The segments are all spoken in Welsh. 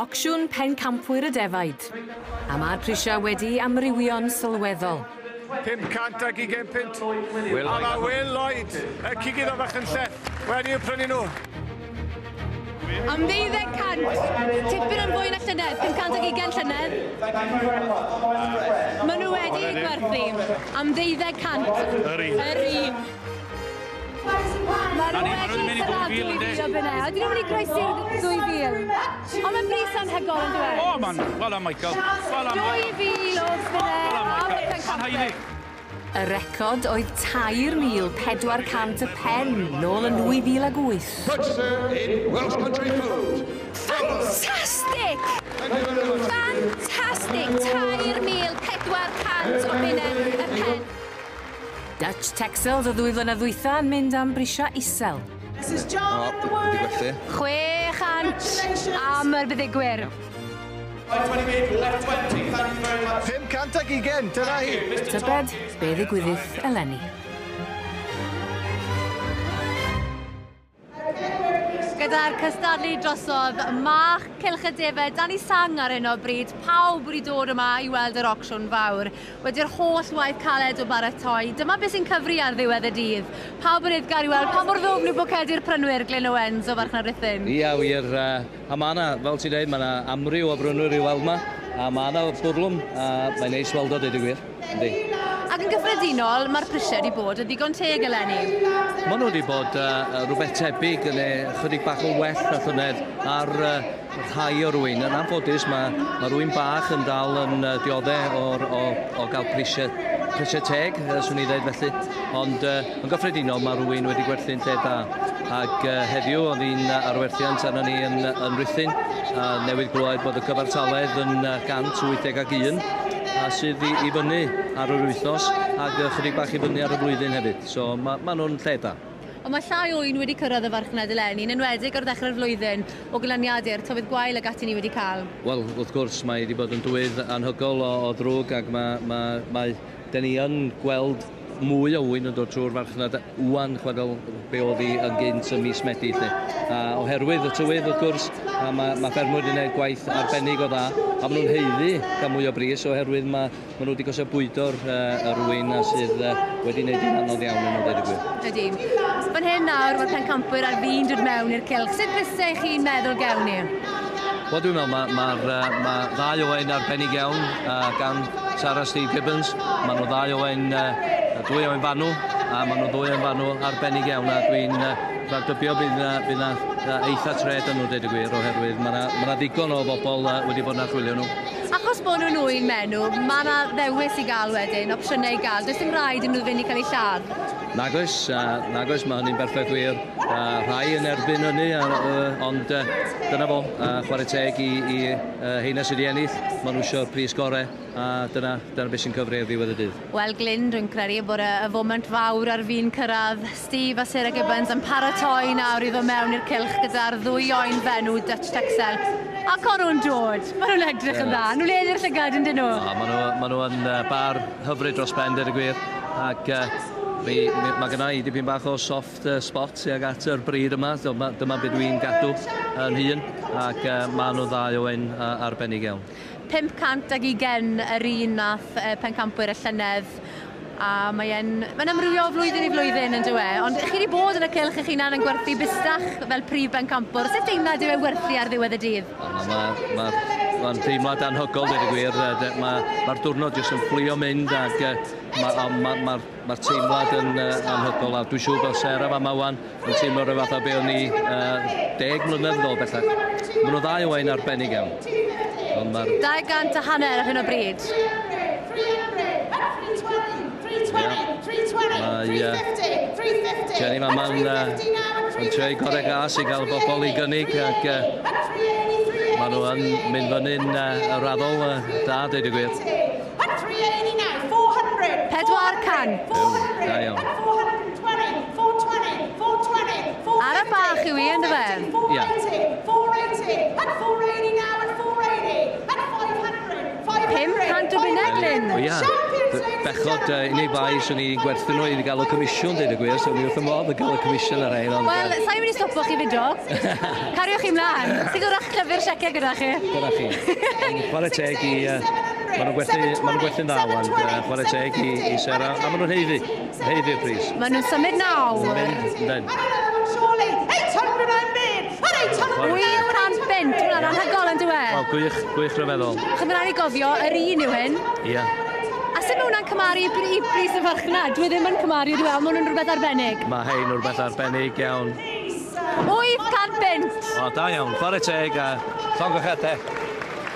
Ocsiwn Pencampwyr y Defaid. A mae'r prisiau wedi amrywio'n sylweddol. 520 punt. A mae Will Lloyd, y cigydd o Fachynlleth, wedi'u prynu nhw. Am 1,200, tipyn yn fwy na llynedd, 520 llynedd. Maen nhw wedi gwerthu am 1,200. Yr un. Yr un. Maen nhw wedi cyrraedd 2,000 o bunnau. Ydyn nhw'n mynd i groesi'r 2,000? Ond mae'n bris anhygoel yn dweud. O, man. Well done, Michael. Well done, Michael. 2,000 o bunnau am y pencampwyr. Y record oedd 3,400 y pen nôl yn 2008. Purchaser in Welsh Country Food. Fantastic! Fantastic! 3,400 o bunnau y pen. Dutch Texels o 2 flynedd ddwytha yn mynd am brisiau isel. Mrs John and the Wedi gwerthu. 600 am yr buddugwyr. 520, dyna hi. Tybed be ddigwyddith eleni. Gyda'r cystadlu drosodd, mach Cylch y Defaid, dan i sang ar hyn o bryd, pawb wedi dod yma i weld yr ocsiwn fawr. Wedi'r holl waith caled o baratoi, dyma beth sy'n cyfri ar ddiwedd y dydd. Pawb yn eiddgar i weld pa mor ddwfn yw bocedi'r prynwyr Glyn Owens o Farchnad Rhuthun. Ia, wir. A ma' 'na, fel ti'n dweud, ma' 'na amryw o brynwyr i weld 'ma. A ma' 'na bwrlwm, a mae'n neis weld o, deud y gwir. Yndi. Ac yn gyffredinol, mae'r prisiau wedi bod yn ddigon teg eleni. Maen nhw wedi bod rhywbeth tebyg yn chydig bach o well na llynedd ar rhai o'r ŵyn. Yn anffodus, mae rhywun bach yn dal yn dioddau o gael prisiau teg, swn i ddweud felly. Ond yn gyffredinol, mae rhywun wedi gwerthu'n lle da. Ac heddiw oedd hi'n arwerthiant arno ni yn Rhuthun, a newydd glywed bod y cyfartaledd yn 181, a sydd i fyny ar yr wythnos ac chydig bach i fyny ar y flwyddyn hefyd. So ma nhw'n lle da. Ond mae llai o ŵyn wedi cyrraedd y farchnad eleni, yn enwedig ar ddechrau'r flwyddyn o ganlyniad i'r tywydd gwael ag ati ni wedi cael. Wel, wrth gwrs, mae wedi bod yn dywydd anhygoel o ddrwg ac mae dyn ni yn gweld mwy o ŵyn yn dod trwy'r farchnad ŵan, chwarae be oedd hi yn gynt ym mis Medi. Lle. A oherwydd y tywydd, wrth gwrs, a mae ffermwyr wedi gwneud gwaith arbennig o dda, a maen nhw'n haeddu gael mwy o bris oherwydd maen nhw wedi gosod bwydo'r yr ŵyn a sydd wedi gwneud hi'n anodd iawn yn nhw, deud y gwir. Ydy. Fan hyn nawr, mae'r pencampwyr ar fin dod mewn i'r cylch. Sut brisau chi'n meddwl gewn ni? Wel, dwi'n meddwl, ma ddau oen arbennig iawn gan Sarah Steve Gibbons. Maen nhw ddau oen, dwy oen fanw, a maen nhw ddwy oen fanw arbennig iawn, a dwi'n rhagdybio bydd na eitha tred yn nhw, deud y gwir, oherwydd mae 'na ddigon o bobl wedi bod yn archwilio nhw. Achos bod nhw'n ŵyn menw, mae 'na ddewis i gael wedyn, opsiynau i gael. Does dim rhaid i nhw fynd i cael eu lladd. Nagoes, nagoes, mae hynny'n berffaith wir. Rhai yn erbyn hynny, ond dyna fo, chwarae teg i heina sydd wedi ennill. Maen nhw eisiau'r pris gorau, a dyna beth sy'n cyfri ar ddiwedd y dydd. Wel, Glyn, dwi'n credu bod y foment fawr ar fin cyrraedd. Steve a Sarah Gibbons yn paratoi nawr i ddod mewn i'r cylch gyda'r ddwy oen fenw Dutch Texel. Ac o'n nhw'n dod, maen nhw'n edrych yn dda. Nhw'n ledu'r llygad yn dyn nhw. Maen nhw yn bar hyfryd dros ben, deud y gwir. Ac mae gynna i dipyn bach o soft spot tuag at yr bryd yma. Dyma beth dwi'n gadw yn hun, ac maen nhw ddau oen arbennig iawn. 520 yr un nath pencampwyr y llynedd, a mae'n amrywio o flwyddyn i flwyddyn yn dyw e. Ond chi wedi bod yn y cylch eich hunan yn gwerthu bustach fel prif bencampwr. Sut deimlad yw e werthu ar ddiwedd y dydd? Mae'n teimlad anhygoel, dweud y gwir. Mae'r diwrnod jyst yn fflio mynd ac mae'r teimlad yn anhygoel. A dwi'n siŵr bod Sarah fama wan yn teimlo rhyw fath o be o'n ni 10 mlynedd yn ôl bellach. Maen nhw ddau oen arbennig iawn. 250 ar hyn o bryd. Mae Jenny fama'n yn treu gorau gas i gael bobl i gynnig ac maen nhw yn mynd fyny'n raddol da, deud y gwir. 400. Da iawn. Ar y bach yw i, ynddo fe? Ia. 500 o bunnau, Glyn. Ia. Bechod, unig bai, swn i'n gwerthu nhw i gael y comisiwn, dweud y gwir, so ni wrth y modd yn cael y comisiwn ar ein. Wel, sa'n mynd i stopo chi fideo. Cariwch chi mlaen. Sy'n dod â'ch llyfr sieciau gyda chi? Dyna chi. Chwarae teg i... Maen nhw'n gwerthu, ma nhw gwerthu'n dda wan, chwarae teg i Sarah, a maen nhw'n haeddu'r pris. Maen nhw'n symud nawr. Mynd, yndyn. 800 bunt, hwnna'n anhygoel yn dyw e? Wel, gwych, gwych rhyfeddol. Chos mae'n rhaid i gofio, yr un yw hyn. Ia. A sut mae hwnna'n cymaru i bris y farchnad? Dwi ddim yn cymaru, dwi mae hwnna'n rhywbeth arbennig. Mae hein rhywbeth arbennig iawn. 800 bunt! O, da iawn, chwarae teg a llongyfarchiadau.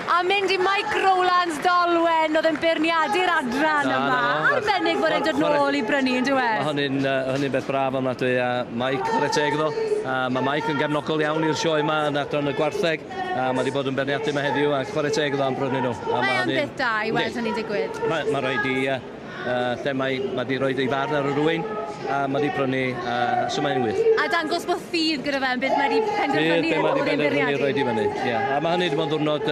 A mynd i Mike Rowlands Dolwen oedd yn beirniadu'r adran yma. Arbennig bod e'n dod nôl i brynu yn dyw e? Mae hynny'n beth braf ofnadwy a Mike, chwarae teg iddo. Mae Mike yn gefnogol iawn i'r sioe yma yn adran y gwartheg. A mae wedi bod yn beirniadu yma heddiw a chwarae teg iddo am brynu nhw. Mae o'n beth da i weld hynny'n digwydd. Mae rhaid i, lle mae wedi rhoi ei farn ar y rhywun a mae wedi prynu, so mae'n wych. A dangos bod ffydd gyda fe yn beth mae wedi penderfynu er bod e'n beirniadu. Roed i fyny, ie. A mae hynny wedi bod yn ddiwrnod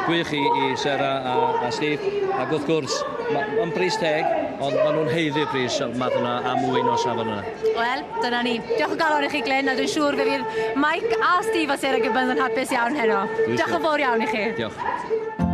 gwych i Sarah a Steve, ac wrth gwrs, mae'n bris teg, ond maen nhw'n haeddu pris math yna a mwy o safon yna. Wel, dyna ni. Diolch o galon i chi, Glyn, a dwi'n siŵr fe fydd Mike a Steve a Sarah Gibbons yn hapus iawn heno. Diolch yn fawr iawn i chi. Diolch.